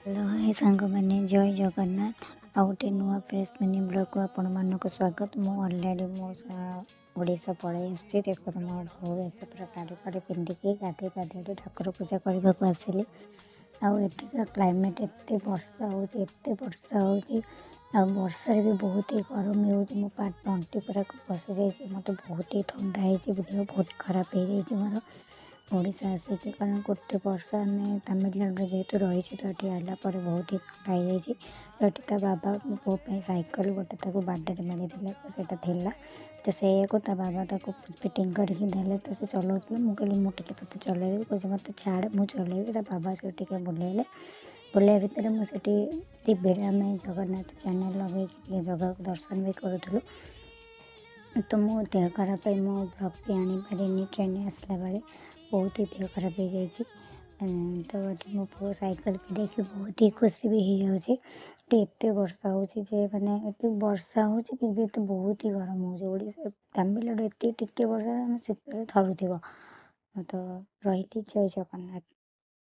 ହାଏ ସାଙ୍ଗମାନେ, ଜୟ ଜଗନ୍ନାଥ। ଆଉ ଗୋଟେ ନୂଆ ଫ୍ରେଶ୍ ମିନି ବ୍ଲଗ୍କୁ ଆପଣମାନଙ୍କୁ ସ୍ୱାଗତ। ମୁଁ ଅଲରେଡ଼ି ମୋ ଓଡ଼ିଶା ପଳାଇ ଆସିଛି। ଦେଖନ୍ତୁ, ମୋ ବୋଉ ଆସି ପୁରା ଶାଢ଼ୀ ଫାଢ଼ୀ ପିନ୍ଧିକି ଗାଧୋଇ ପାଧେଇକି ଠାକୁର ପୂଜା କରିବାକୁ ଆସିଲି। ଆଉ ଏଠିକା କ୍ଲାଇମେଟ୍, ଏତେ ବର୍ଷା ହେଉଛି, ଏତେ ବର୍ଷା ହେଉଛି, ଆଉ ବର୍ଷାରେ ବି ବହୁତ ହି ଗରମ ହେଉଛି। ମୋ ତଣ୍ଟି ପୁରା ବସିଯାଇଛି, ମୋତେ ବହୁତ ହି ଥଣ୍ଡା ହେଇଛି, ଦେହ ବହୁତ ଖରାପ ହେଇଯାଇଛି ମୋର ଓଡ଼ିଶା ଆସିକି। କାରଣ ଗୋଟେ ବର୍ଷ ଆମେ ତାମିଲନାଡ଼ୁରେ ଯେହେତୁ ରହିଛୁ, ତ ଏଠି ଆସିଲା ପରେ ବହୁତ ହି ଥଣ୍ଡା ହେଇଯାଇଛି। ତ ଏଠି ତା ବାବା ମୋ ପୁଅ ପାଇଁ ସାଇକେଲ ଗୋଟେ ତାକୁ ବାର୍ଥଡ଼େରେ ମିଳିଥିଲା, ତ ସେଇଟା ଥିଲା, ତ ସେଇଆକୁ ତା ବାବା ତାକୁ ଫିଟିଂ କରିକି ଦେଲେ, ତ ସେ ଚଲାଉଥିଲା। ମୁଁ କହିଲି, ମୁଁ ଟିକେ ତୋତେ ଚଲେଇଦେବି। କହୁଛି, ମୋତେ ଛାଡ଼, ମୁଁ ଚଲେଇବି। ତା ବାବା ସେଠି ଟିକେ ବୁଲେଇଲେ। ବୁଲେଇବା ଭିତରେ ମୁଁ ସେଠି ଟିଭିରେ ଆମେ ଜଗନ୍ନାଥ ଚ୍ୟାନେଲ୍ ଲଗେଇକି ଟିକେ ଜଗାକୁ ଦର୍ଶନ ବି କରୁଥିଲୁ। ତ ମୋ ଦେହ ଖରାପ ପାଇଁ ମୁଁ ବ୍ଲଗ୍ ବି ଆଣିପାରିନି। ଟ୍ରେନ୍ରେ ଆସିଲା ବେଳେ ବହୁତ ହି ଦେହ ଖରାପ ହେଇଯାଇଛି। ତ ଏଠି ମୋ ପୁଅ ସାଇକେଲ ବି ଦେଖି ବହୁତ ହି ଖୁସି ବି ହେଇଯାଉଛି। ଏଠି ଏତେ ବର୍ଷା ହେଉଛି ଯେ, ମାନେ ଏତେ ବର୍ଷା ହେଉଛି, ଫିର୍ ବି ଏତେ ବହୁତ ହି ଗରମ ହେଉଛି। ଓଡ଼ିଶା ତାମିଲନାଡ଼ୁ ଏତେ ଟିକେ ବର୍ଷା ଆମେ ଶୀତରେ ଥରୁଥିବ। ତ ରହିଲି, ଜୟ ଜଗନ୍ନାଥ।